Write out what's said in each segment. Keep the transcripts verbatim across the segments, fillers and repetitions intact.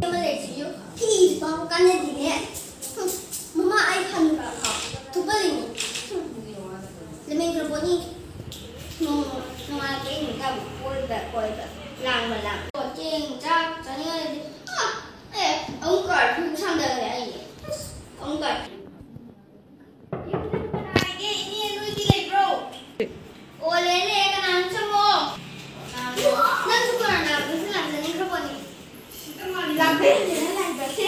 ꯑꯃ ꯂꯩꯔꯤꯁꯤꯁꯨ ꯐꯤꯁꯨ ꯐꯥꯎꯕ ꯀꯥꯟꯅꯗꯦꯅꯦ꯫ ꯍꯨꯝ, ꯃꯃꯥ ꯑꯩ ꯍꯟꯈ꯭ꯔꯕꯣ? ꯊꯨꯞꯄꯜꯂꯤꯅꯤ꯫ ꯍꯨꯝ, ꯂꯝꯍꯦꯟꯈ꯭ꯔꯕꯣꯅꯤ꯫ ꯅꯣꯡ-, ꯅꯣꯡꯉꯥꯜꯂꯛꯄ ꯏꯪ ꯇꯥꯕ ꯀꯣꯏꯕ, ꯀꯣꯏꯕ, ꯂꯥꯡꯕ, ꯂꯥꯡꯕ꯫ ꯆꯦꯡ, ꯆꯥꯛ ꯆꯥꯅꯤꯡꯉꯥꯏ ꯂꯩꯇꯦ꯫ ꯑꯥ, ꯑꯦ, ꯑꯃꯨꯛ ꯀꯥꯔꯐ꯭ꯌꯨ ꯁꯥꯡꯗꯈ꯭ꯔꯦ ꯑꯩ꯫ ꯑꯁ, ꯑꯃꯨꯛ ꯀꯥꯔꯐ꯭ꯌꯨ꯫ ꯌꯨꯝꯗ ꯀꯅꯥ ꯂꯩꯒꯦ? ꯏꯅꯦ, ꯅꯣꯏꯒꯤ ꯂꯩꯕ꯭ꯔꯣ? ꯑꯣ, ꯂꯩ, ꯂꯩ, ꯀꯅꯥꯅꯣ? ꯆꯪꯉꯣ꯫ ꯅꯪꯁꯨ ꯀꯣꯔꯣꯅꯥ ꯚꯦꯛꯁꯤꯟ ꯂꯥꯛꯆꯅꯤꯡꯈ꯭ꯔꯕꯣꯅꯦ? ꯂꯥꯛꯆꯅꯤꯡꯗꯅ ꯂꯥꯛꯆꯗꯦ꯫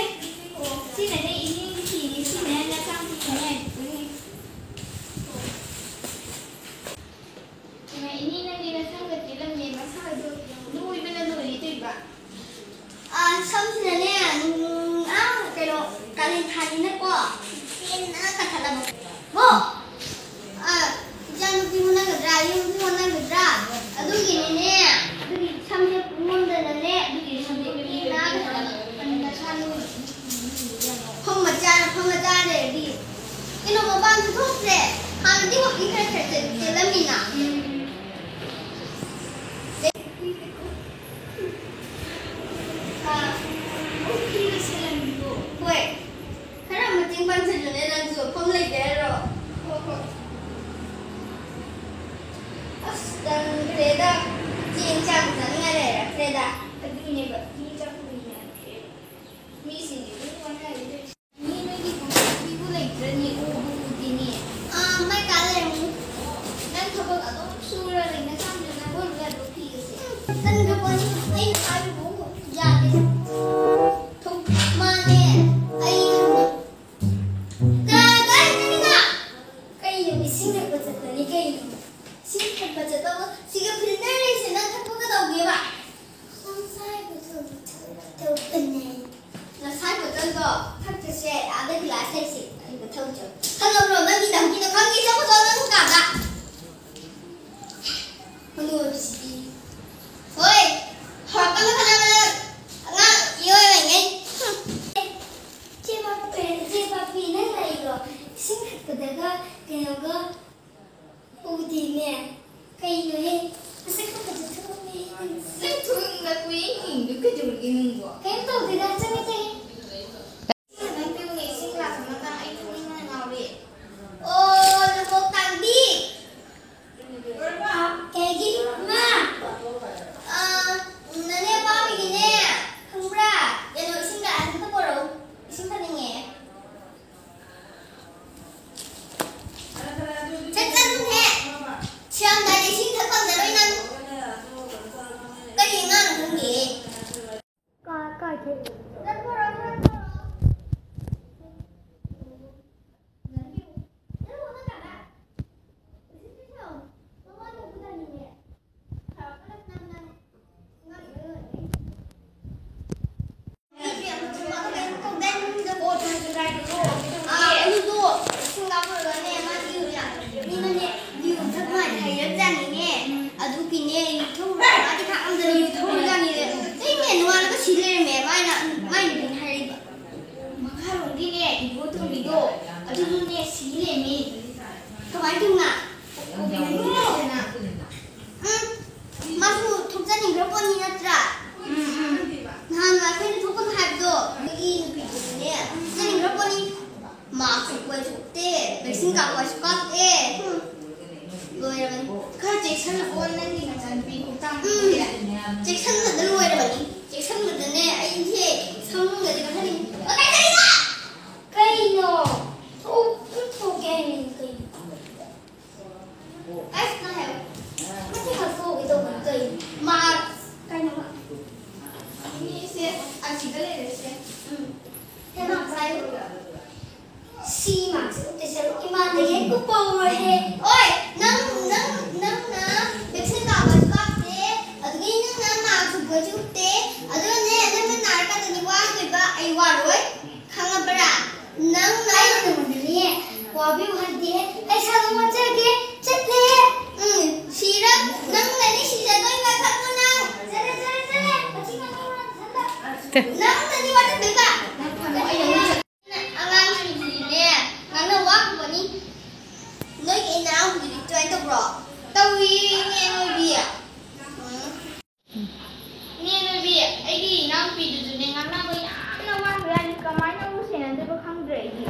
ꯁꯤꯅꯅꯦ ꯏꯅꯦꯒꯤ ꯐꯤꯅꯤ, ꯁꯤꯅꯅꯦ ꯅꯆꯥꯅꯨꯄꯤꯒꯤꯅꯦ꯫ ꯏꯃꯥ, ꯏꯅꯦ, ꯅꯪꯗꯤ ꯅꯁꯝꯒ ꯇꯦꯜꯂꯝꯃꯦ, ꯃꯁꯥꯗꯣ ꯅꯣꯏꯕꯅ ꯂꯣꯏꯔꯦ ꯇꯧꯏꯕ꯫ ꯑꯥ, ꯁꯝꯁꯤꯅꯅꯦ, ꯎꯝ, ꯑꯥ, ꯀꯩꯅꯣ, ꯀꯥꯂꯦꯟ ꯊꯥꯅꯤꯅꯀꯣ, ꯍꯦꯟꯅ ꯀꯟꯊꯠꯂꯕ꯫ ꯍꯣ! ꯑꯥ, ꯏꯆꯥꯅꯨꯄꯤ ꯍꯣꯠꯅꯒꯗ꯭ꯔꯥ, ꯌꯨꯝꯁꯨ ꯍꯣꯠꯅꯒꯗ꯭ꯔꯥ? ꯑꯗꯨꯒꯤꯅꯤꯅꯦ, ꯑꯗꯨꯒꯤ ꯁꯝꯁꯦ ꯄꯨꯡꯉꯝꯗꯅꯅꯦ, ꯑꯗꯨꯒꯤ ꯁꯝꯁꯦ ꯄꯦꯟꯅ ꯀꯟꯊꯠꯂꯕ꯫ ꯐꯝ ꯃꯆꯥ, ꯐꯝ ꯃꯆꯥ ꯂꯩꯔꯗꯤ ꯀꯩꯅꯣ ꯃꯄꯥꯟꯁꯨ ꯊꯣꯛꯇ꯭ꯔꯦ꯫ ꯍꯥꯟꯅꯗꯤ ꯋꯥꯀꯤꯡ ꯈꯔ ꯈꯔ ꯆꯠ-, ꯆꯦꯜꯂꯝꯃꯤꯅ꯫ ꯎꯝ꯫ ꯑꯥ꯫ ꯍꯣꯏ꯫ ꯈꯔ ꯃꯇꯦꯡ ꯄꯥꯡꯁꯤꯜꯂꯨꯅꯦ ꯅꯪꯁꯨ꯫ ꯐꯝ ꯂꯩꯒꯦ ꯍꯥꯏꯔꯣ? ꯍꯣꯏ, ꯍꯣꯏ꯫ ꯑꯁ, ꯇꯟꯈ꯭ꯔꯦꯗ꯫ ꯆꯦꯡ ꯆꯥꯛ ꯆꯥꯅꯤꯡꯉꯥꯏ ꯂꯩꯔꯛꯇ꯭ꯔꯦꯗ꯫ ꯑꯗꯨꯅꯦꯕ, ꯆꯦꯡ ꯆꯥꯛ ꯂꯩꯔꯛꯇ꯭ꯔꯦ꯫ ꯃꯤꯁꯤꯡꯁꯦ ꯂꯣꯏ ꯋꯥꯅꯔꯦ ꯇꯧꯔꯤꯁꯦ꯫ ꯃꯤ ꯅꯣꯏꯒꯤ ꯄꯨꯟꯁꯤꯕꯨ ꯂꯩꯇ꯭ꯔꯅꯤ, ꯎꯕꯨ ꯎꯗꯦꯅꯦ꯫ ꯑꯥ, ꯃꯥꯏ ꯀꯥ ꯂꯩꯔꯝꯃꯤ꯫ ꯅꯪ ꯊꯕꯛ ꯑꯗꯨꯝ ꯁꯨꯔ ꯂꯩ, ꯅꯆꯥꯅ ꯅꯪ ꯂꯣꯏ ꯌꯥꯗ꯭ꯔꯣ ꯐꯤꯒꯁꯦ? ꯇꯟꯈ꯭ꯔꯄꯣꯠꯅꯤ, ꯑꯩꯅ ꯍꯥꯏꯔꯤꯕꯕꯨ ꯌꯥꯗꯦ꯫ ꯊꯣꯛ-, ꯃꯥꯅꯦ, ꯑꯩ ꯍꯟꯗꯛ ꯀꯅꯥ ꯀꯥꯏꯗꯅꯤꯅ? ꯀꯩꯅꯣ, ꯏꯁꯤꯡ ꯊꯛꯄ ꯆꯠꯄꯅꯤ ꯀꯩꯅꯣ꯫ ꯏꯁꯤꯡ ꯊꯛꯄ ꯆꯠꯄꯕꯨ ꯁꯤꯒ ꯐꯤꯜꯇꯔ ꯂꯩꯁꯦ ꯅꯪ ꯊꯛꯄ ꯀꯩꯗꯧꯒꯦꯕ? ꯅꯪ ꯆꯥꯔꯤꯕ ꯊꯛꯄ ꯊꯛꯄꯅꯦ꯫ ꯉꯁꯥꯏ ꯕꯣꯇꯜꯗꯣ ꯊꯛꯇ꯭ꯔꯁꯦ, ꯑꯥꯗ ꯒꯤꯂꯥꯁ ꯂꯩꯁꯦ, ꯑꯩ ꯃꯊꯪ ꯆꯠ-, ꯈꯪꯉꯕ꯭ꯔꯣ? ꯅꯪꯒꯤ ꯙꯝꯀꯤꯗꯣ ꯈꯪꯉꯤ, ꯆꯪꯉꯨ ꯆꯣ ꯅꯪ ꯀꯥꯗ꯫ ꯃꯁꯛ ꯈꯪꯗꯕ ꯊꯣꯛꯑꯝꯃꯦ꯫ ꯅꯪ ꯊꯣꯛꯂꯛꯄ ꯌꯦꯡ ꯌꯦꯡꯗꯣꯏ ꯀꯩꯗꯧꯔꯒꯦ ꯅꯪꯕꯣ? ꯀꯩꯝ ꯇꯧꯗꯦꯗ, ꯆꯪꯉꯦ, ꯆꯪꯉꯦ꯫ ꯅꯪ ꯄꯤꯌꯨꯅꯦ, ꯏꯁꯤꯡ ꯒ꯭ꯂꯥꯁ ꯑꯃꯇꯪ, ꯑꯩ ꯊꯛꯅꯤꯡꯕꯅ ꯉꯥꯎꯔꯦ꯫ ꯑꯣ, ꯅꯀꯣꯛ ꯇꯥꯡꯕꯤ꯫ ꯀꯩꯒꯤ? ꯃꯥ! ꯑ, ꯅꯅꯦ ꯄꯥꯝꯃꯤꯒꯤꯅꯦ, ꯈꯪꯕ꯭ꯔꯥ? ꯀꯩꯅꯣ, ꯏꯁꯤꯡ ꯒ꯭ꯂꯥꯁ ꯑꯝꯇ ꯄꯨꯔꯛꯎ꯫ ꯏꯁꯤꯡ ꯊꯛꯅꯤꯡꯉꯦ꯫ ꯆꯠꯀꯅꯨꯍꯦ! ꯁꯤꯔꯝꯗꯥꯏꯗ ꯏꯁꯤꯡ ꯊꯛ ꯐꯪꯉꯔꯣꯏ ꯅꯪ꯫ ꯀꯔꯤ ꯑꯉꯥꯡꯅꯣ ꯈꯪꯗꯦꯍꯦ꯫ ꯀꯥꯏ, ꯀꯥꯏ ꯊꯣꯛ-, ꯑꯥ, ꯑꯗꯨꯗꯣ ꯏꯁꯤꯡ ꯀꯥꯞꯄꯨꯔꯒꯅꯦ, ꯃꯥꯗꯤ ꯌꯨ ꯌꯥꯝ, ꯃꯤꯅꯅꯦ, ꯌꯨ ꯊꯛ ꯃꯥꯜꯂꯦ ꯍꯥꯏꯔꯛꯖꯥꯠꯅꯤꯅꯦ꯫ ꯑꯗꯨꯒꯤꯅꯦ, ꯌꯨ ꯊꯛꯎꯔꯒ ꯃꯥꯗꯤ ꯈꯥꯡꯉꯝꯗꯅ ꯌꯨ ꯊꯛꯎꯔꯖꯥꯠꯅꯤꯅꯦ꯫ ꯑꯗꯩꯅꯦ, ꯅꯣꯡꯉꯥꯜꯂꯒ ꯁꯤ ꯂꯩꯔꯝꯃꯦ, ꯃꯥꯅ, ꯃꯥꯏ ꯅꯨꯄꯤꯅ ꯍꯥꯏꯔꯛꯏꯕ꯫ ꯃꯈꯥꯔꯣꯝꯒꯤꯅꯦ, ꯏꯕꯣꯇꯣꯝꯕꯤꯗꯣ, ꯑꯗꯨꯁꯨꯅꯦ, ꯁꯤ ꯂꯩꯔꯝꯃꯦ꯫ ꯀꯃꯥꯏꯅ ꯇꯧꯅ? ꯎꯝ, ꯃꯥꯁꯨ ꯊꯣꯛꯆꯅꯤꯡꯈ꯭ꯔ ꯄꯣꯠꯅꯤ ꯅꯠꯇ꯭ꯔꯥ? ꯎꯝ, ꯎꯝ꯫ ꯅꯍꯥꯟ ꯑꯩꯈꯣꯏꯅ ꯊꯣꯛꯀꯅꯨ ꯍꯥꯏꯕꯗꯣ, ꯑꯗꯨꯒꯤ ꯅꯨꯄꯤꯗꯨꯁꯨꯅꯦ, ꯊꯣꯛꯆꯅꯤꯡꯈ꯭ꯔ ꯄꯣꯠꯅꯤ꯫ ꯃꯥꯁꯨ ꯀꯣꯏꯁꯨ ꯎꯠꯇꯦ, ꯚꯦꯛꯁꯤꯟ ꯀꯥꯞꯄ ꯍꯥꯏꯁꯨ ꯀꯥꯞꯇꯦ꯫ ꯂꯣꯏꯔꯕꯅꯤ꯫ ꯈꯔ ꯆꯦꯛꯁꯤꯜꯂꯛꯑꯣ, ꯅꯪꯒꯤ ꯅꯆꯥꯅꯨꯄꯤ ꯈꯣꯡꯊꯥꯡ ꯎꯝ꯫ ꯆꯦꯛꯁꯤꯟꯕꯗ ꯂꯣꯏꯔꯕꯅꯤ꯫ ꯆꯦꯛꯁꯤꯟꯕꯗꯅꯦ ꯑꯩꯁꯦ ꯁꯝꯒꯁꯦ ꯀꯛꯊꯠꯅꯤꯡ-, ꯀꯛꯊꯠꯅꯤꯡꯉꯦ! ꯀꯩꯅꯣ? ꯊꯣꯛ-, ꯊꯣꯛꯀꯦ ꯍꯥꯏꯅꯤ ꯀꯩꯅꯣ? ꯑꯁ, ꯅꯪ ꯍꯥꯏꯌꯣ꯫ ꯃꯁꯤ ꯉꯥꯛꯊꯣꯛꯑꯒꯦ ꯇꯧꯕꯅꯤ ꯀꯩꯅꯣ? ꯃꯥ-, ꯀꯩꯅꯣ ꯃꯥ-, ꯏꯅꯦꯁꯦ ꯑꯁꯤꯗ ꯂꯩꯔꯁꯦ꯫ ꯎꯝ꯫ ꯍꯦ, ꯃꯥ ꯉꯁꯥꯏ ꯁꯤ ꯃꯥꯔꯛꯁꯦ ꯎꯠꯇꯣꯏ ꯁꯔꯨꯛ ꯏꯃꯥꯟꯅꯕꯤ ꯍꯦꯛ ꯎꯠꯄ ꯍꯧꯔꯣꯏꯍꯦ꯫ ꯑꯣꯏ, ꯅꯪ, ꯅꯪ, ꯅꯪꯅ ꯚꯦꯛꯁꯤꯟ ꯀꯥꯞꯄꯁꯨ ꯀꯥꯞꯇꯦ, ꯑꯗꯨꯗꯒꯤ ꯅꯪꯅ ꯃꯥꯔꯛꯁꯨ ꯎꯠꯄꯁꯨ ꯎꯠꯇꯦ, ꯑꯗꯨꯅꯅꯦ ꯅꯪꯅ ꯅꯥꯔꯀꯥꯟꯗꯗꯤ ꯋꯥꯗꯣꯏꯕ, ꯑꯩ ꯋꯥꯔꯣꯏ, ꯈꯪꯉꯕ꯭ꯔꯥ? ꯅꯪꯅ ꯑꯩꯅ ꯅꯉꯣꯟꯗꯅꯦ ꯋꯥꯕꯤꯌꯨ ꯍꯥꯏꯗꯦ, ꯑꯩ ꯏꯁꯥ ꯑꯗꯨꯝ ꯋꯥꯖꯒꯦ, ꯆꯠꯂꯦ꯫ ꯎꯝ, ꯁꯤꯔ, ꯅꯪꯅꯅꯦ ꯁꯤꯖꯗꯣꯏꯕ, ꯈꯪꯉꯣ ꯅꯪ꯫ ꯆꯠꯂꯦ, ꯆꯠꯂꯦ, ꯆꯠꯂꯦ, ꯃꯊꯤ ꯉꯥꯡꯉꯛꯀꯅꯨ, ꯆꯠꯂꯦ꯫ ꯅꯪꯅꯅꯦ ꯋꯥꯖꯗꯣꯏꯕ꯫ ꯑꯉꯥꯡꯁꯤꯡꯁꯤꯗꯤꯅꯦ, ꯉꯥꯡꯅ ꯋꯥ ꯈꯨꯝꯕꯅꯤ꯫ ꯅꯣꯏꯒꯤ ꯅꯅꯥꯎꯄꯤꯗꯨꯗꯤ ꯀꯃꯥꯏꯅ ꯇꯧꯕ꯭ꯔꯣ? ꯇꯧꯏ, ꯏꯅꯦ ꯅꯣꯏꯕꯤ꯫ ꯏꯅꯦ ꯅꯣꯏꯕꯤ, ꯑꯩꯒꯤ ꯏꯅꯥꯎꯅꯨꯄꯤꯗꯨꯁꯨꯅꯦ, ꯉꯥꯡꯅꯕ ꯌꯥꯝꯅ ꯋꯥꯡꯕ ꯌꯥꯅꯤ꯫ ꯀꯃꯥꯏꯅ ꯑꯃꯨꯛ ꯁꯦꯟꯅꯗꯣꯏꯕ ꯈꯪꯗ꯭ꯔꯦ ꯑꯩꯗꯤ꯫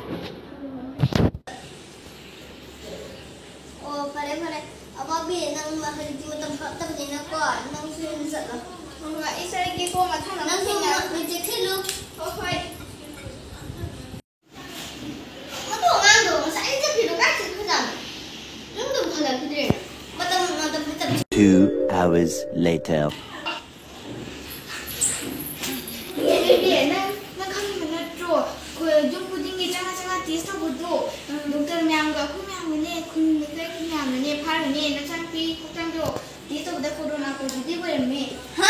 ꯑꯣ, ꯐꯔꯦ, ꯐꯔꯦ꯫ ꯑꯄꯥꯕꯤ, ꯅꯪ ꯍꯧꯖꯤꯛꯇꯤ ꯃꯇꯝ ꯐꯠꯇꯕꯅꯤꯅꯀꯣ, ꯅꯪꯁꯨ ꯌꯨꯝ ꯆꯠꯂꯣ꯫ ꯍꯣꯏ, ꯍꯣꯏ, ꯑꯩ ꯆꯠꯂꯒꯦꯀꯣ, ꯃꯊꯪ ꯑꯃꯨꯛ ꯅꯪꯁꯨ ꯊꯦꯡꯅꯔꯁꯤ꯫ ꯅꯥ-, ꯅꯨꯡꯁꯤꯠ ꯊꯤꯜꯂꯨ꯫ ꯍꯣꯏ, ꯍꯣꯏ꯫ ꯃꯗꯨ ꯑꯉꯥꯡꯗꯣ ꯉꯁꯥꯏ ꯆꯠꯈ꯭ꯔꯤꯗꯣ ꯀꯥꯏ ꯆꯠꯈ꯭ꯔꯖꯥꯠꯅꯣ? ꯌꯨꯝꯗ ꯑꯃꯨꯛ ꯍꯜꯂꯛꯈꯤꯗ꯭ꯔꯦꯅ꯫ ꯃꯇꯝ, ꯃꯇꯝ ꯐꯠꯇꯕ꯫ Two hours later. ꯏꯕꯦꯝꯃ, ꯅꯪ, ꯅꯪ ꯈꯪꯉꯤꯕ ꯅꯠꯇ꯭ꯔꯣ? ꯑꯩꯈꯣꯏ ꯌꯨꯝ ꯈꯨꯗꯤꯡꯒꯤ ꯆꯪꯉ ꯆꯪꯉ test ꯇꯧꯕꯗꯣ, ꯗꯣꯛꯇꯔ ꯃꯌꯥꯝꯒ ꯑꯩꯈꯣꯏ ꯃꯌꯥꯝꯒꯅꯦ, ꯈꯨꯟ ꯂꯩꯀꯥꯏꯒꯤ ꯃꯌꯥꯝꯅꯅꯦ ꯐꯥꯔꯒꯅꯦ, ꯅꯆꯥꯅꯨꯄꯤ ꯈꯛꯇꯪꯗꯣ test ꯇꯧꯕꯗ corona positive ꯑꯣꯏꯔꯝꯃꯦ꯫ ꯍꯥ?